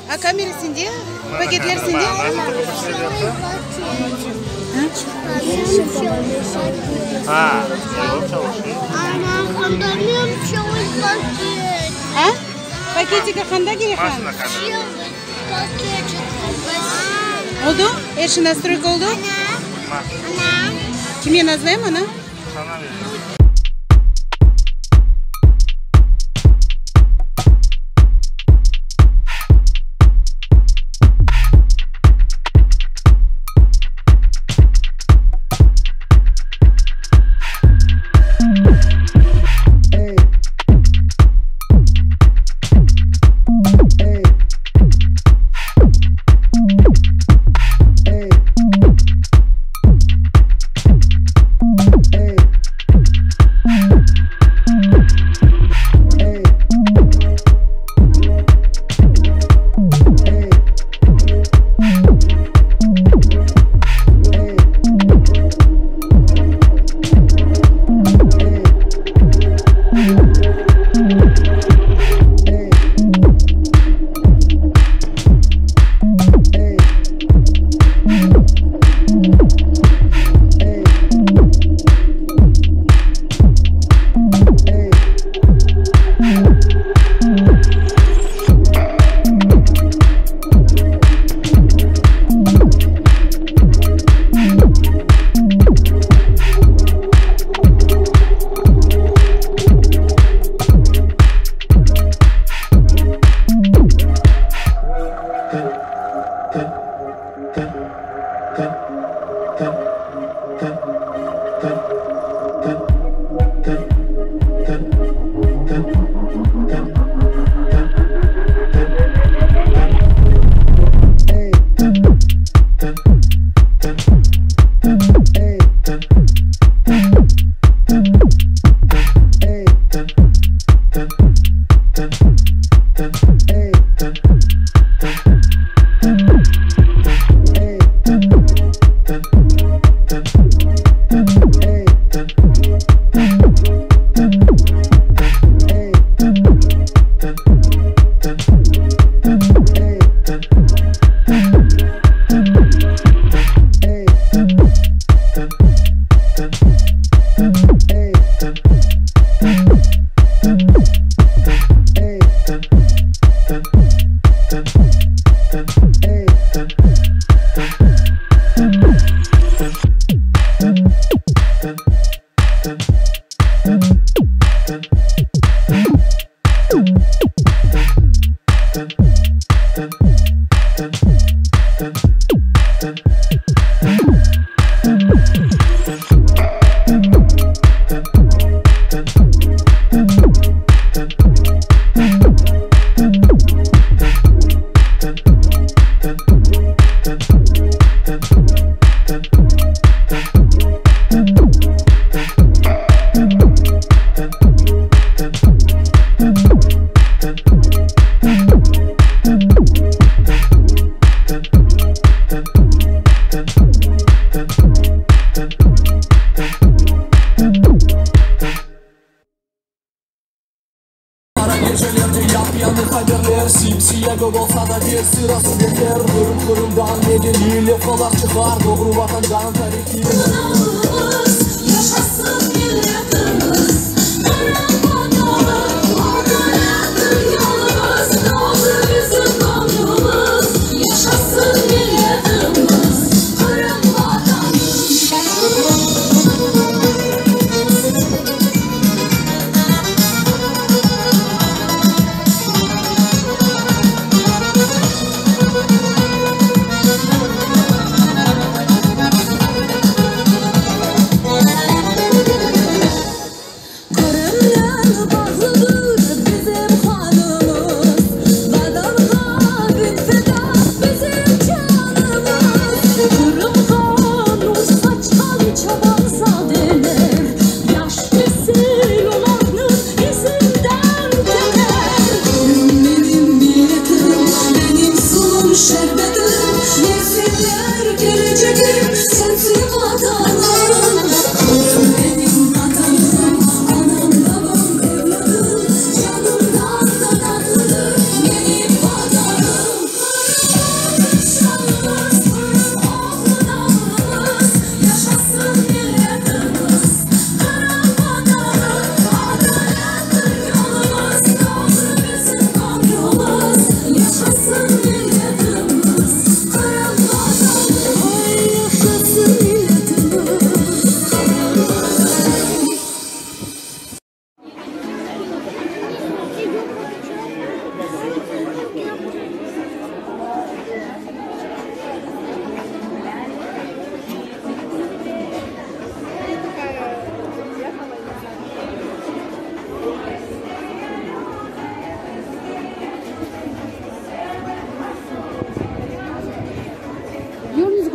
A kamera sende? Paketler sende? A? Paketigi qanda Gelihan? Oldu? Er şey nastroyka oldu? Kime nazlayım, ana?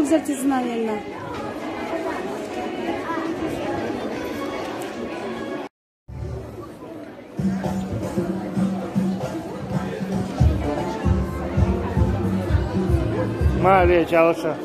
Gülzar teyzeniñ yanına. Maliye çalışa.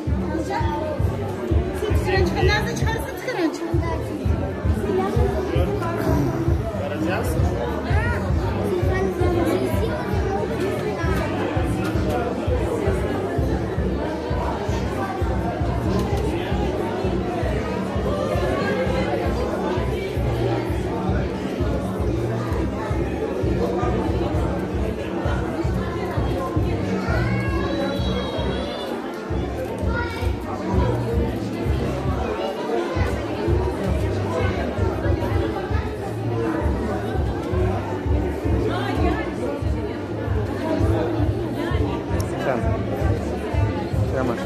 Sen. Yavaş.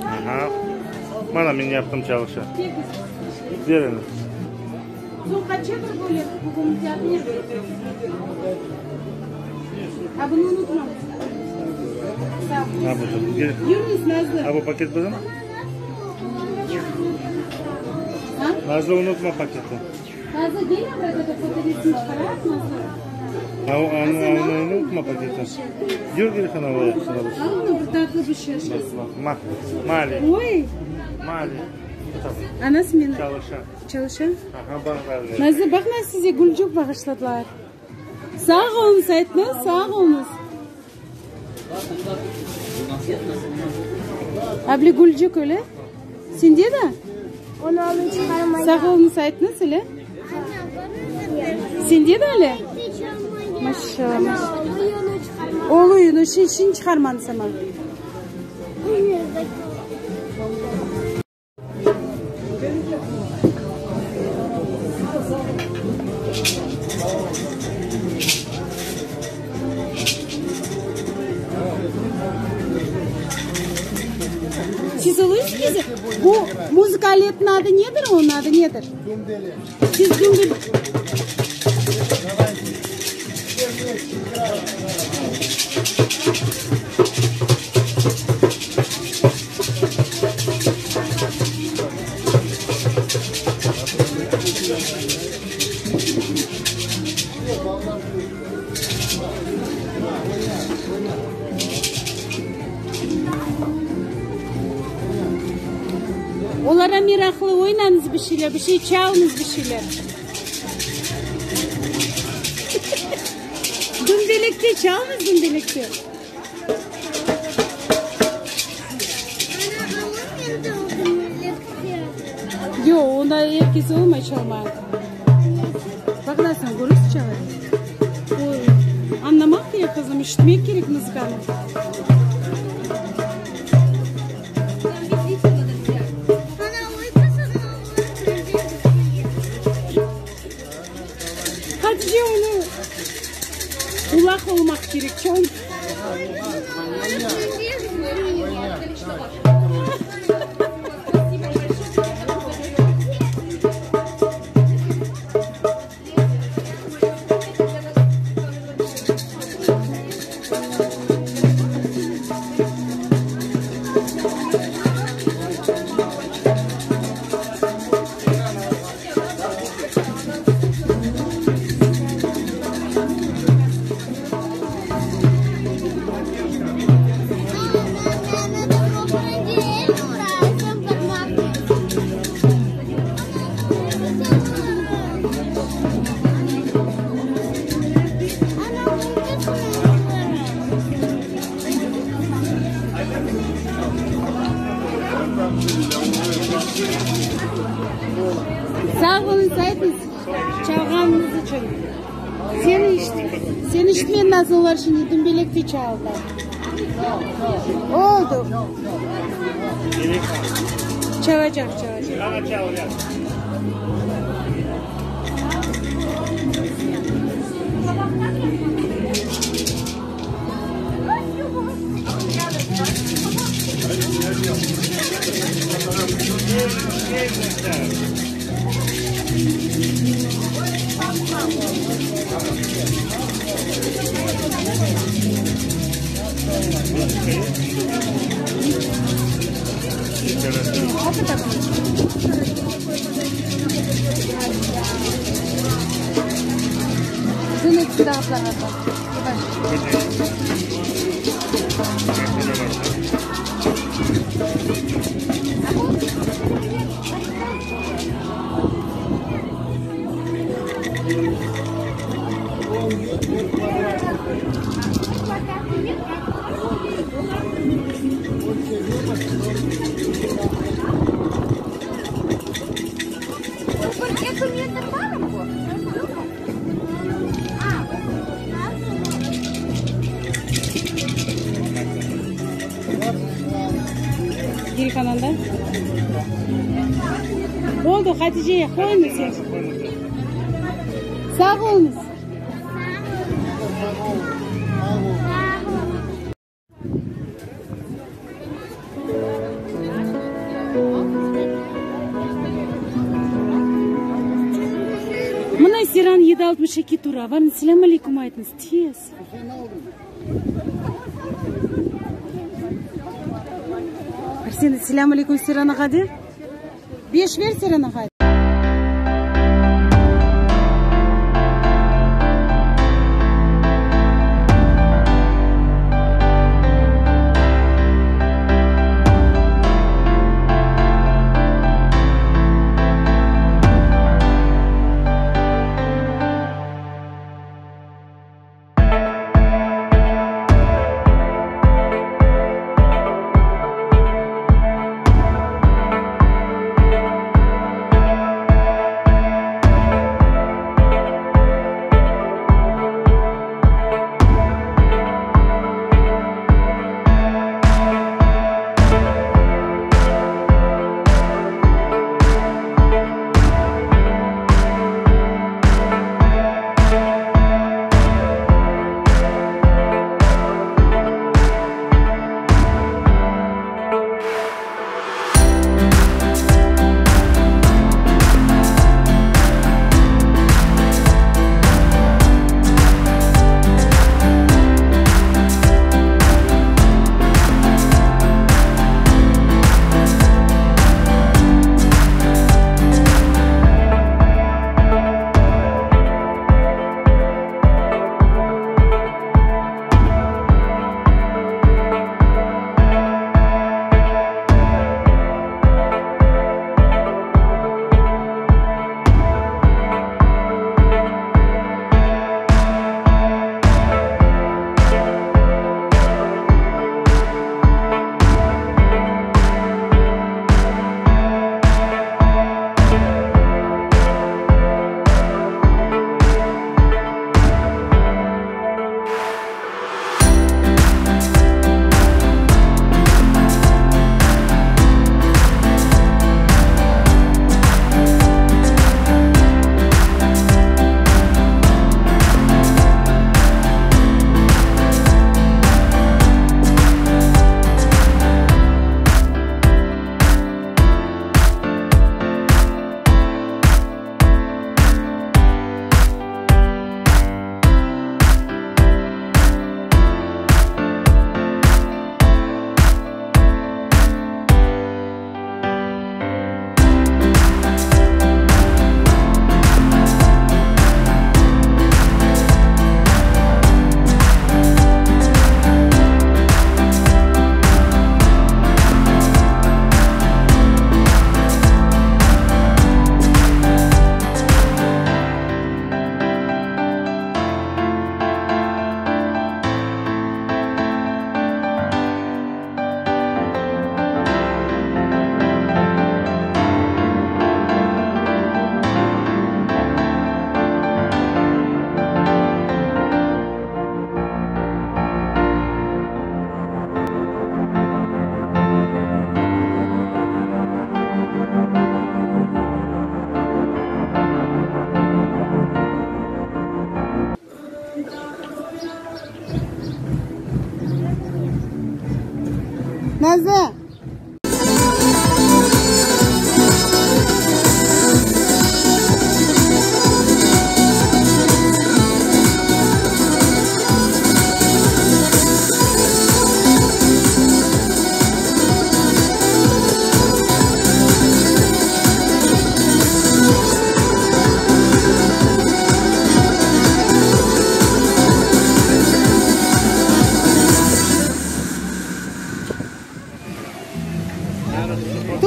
Aha. Mana men yaptım çalışa. Ber endi. Ha, bu gel. Ha, bu paket bizim? Nazlı unutma paketi. Ha, onu, onu unutma paketi. Yür Gülhan Ma, Mali. Oy. Mali. Anası meni. Çalışa. Çalışa? Aha, bak Nazlı, baq nasıl size gülcük bağışladılar. Sağ oluñız, aytnı, sağ oluñız. Abli gülcük öyle? Sende de? Onı alıp çıqarmaya. Sağ oluñız, aytnı, söyle. Sende de öyle? Maşallah. Oluyunu, şimdi çıqarmanı sana. Siz oluysıñız? Bu muzıka aletiniñ adı nedir, onıñ adı nedir? Siz dumbele. Olarğa meraqlı, oynañız bir şeyler, bir şey çalıñız bir şeyler. Dumbelekte çalıñız dumbelekte. Yoq, onda er kes olmay çalmağa. Baq nasıl, köresiz çalay. O, añlamaq kerek, qızım, işitmek kerek muzıkanı. Hatice onı qulaq olmaq kerek, çal. Sağ oluñ, aytıñız, çalğanıñız içün. Seni seni işitmedi nasıl olar şimdi dumbelekte çaldılar. Oldu. Çalacaq, çalacaq. Bunı episi de haplarğa sal. Geri qalan da. Oldı, Hatice, qoyuñız. Sağ oluñız. Mına Seyran 762 tura. Varıñ, selâm aleyküm aytıñız, tez. Arsen, selâm aleyküm Seyran ağa de. Beş ver Seyran ağa.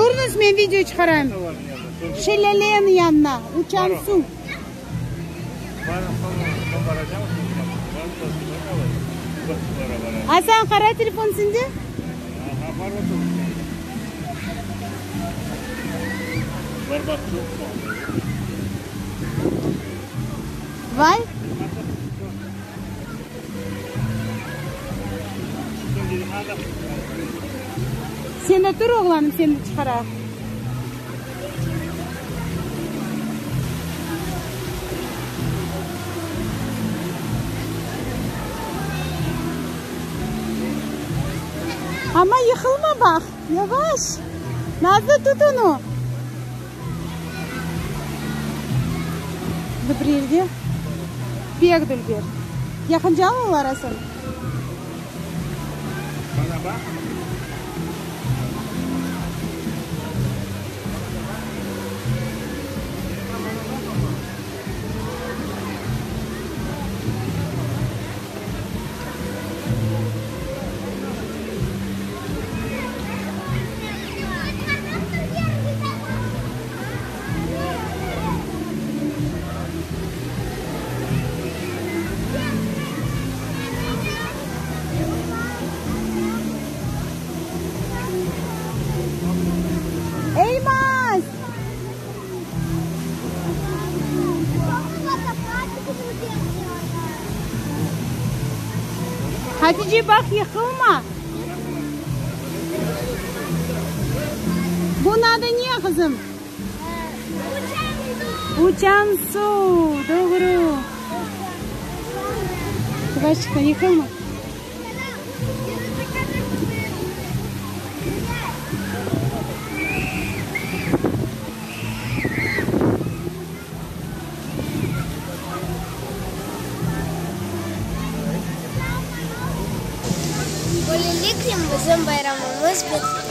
Turıñız, men video çıqarayım. Şelâleniñ yanına, uçan suv. Asan, qara telefon sende? Vay! Sen de tur, oğlanım, seni de çıqarayıq. Amma yıqılma, baq, yavaş. Nazlı, tut onı. Bir yerge pek dülber. Yaqınca al arasın. Elmaz! Hatice, baq, yıqılma! Bunıñ adı ne, qızım? Uçan suv. Doğru. Yavaşçıqtan, yıqılma. Böylelikle bizim bayramımız bitti.